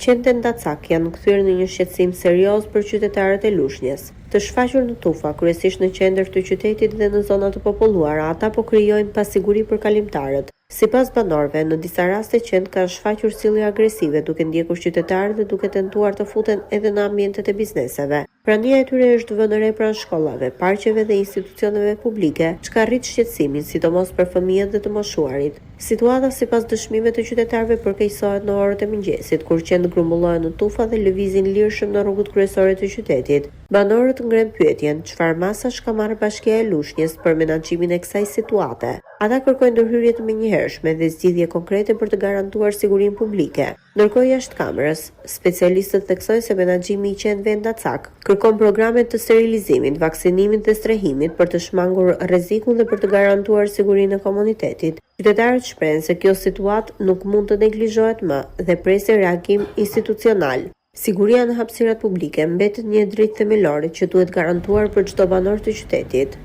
Qentë endacakë janë kthyer në një shqetësim serioz për qytetarët e Lushnjes. Të shfaqur në tufa, kryesisht në qendër të qytetit dhe në zona të populluara, ata po krijojnë pasiguri për kalimtarët. Sipas banorëve, në disa raste qentë kanë shfaqur sjellje agresive duke ndjekur qytetarët dhe duke tentuar të futen edhe në ambientet e bizneseve. Prania e tyre është vënë re pranë shkollave, parqeve dhe institucioneve publike, çka rrit shqetësimin, sidomos për fëmijët dhe të moshuarit. Situata, sipas dëshmive të qytetarëve, përkeqësohet në orët e mëngjesit, kur qentë grumbullohen në tufa dhe lëvizin lirshëm në rrugët kryesore të qytetit. Banorët ngrenë pyetjen, çfarë masash ka marrë Bashkia e Lushnjes për menaxhimin e kësaj situate? Ata kërkojnë ndërhyrje të menjëhershme dhe zgjidhje konkrete për të garantuar sigurinë publike. Ndërkohë jashtë kamerës, specialistët theksojnë se menaxhimi i qenve endacakë kërkon programe të sterilizimit, vaksinimit dhe strehimit për të shmangur rrezikun dhe për të garantuar sigurinë e komunitetit. Qytetarët shprehen se kjo situatë nuk mund të neglizhohet më dhe presin reagim institucional. Siguria në hapësirat publike mbetet një e drejtë themelore që duhet garantuar për çdo banor të qytetit.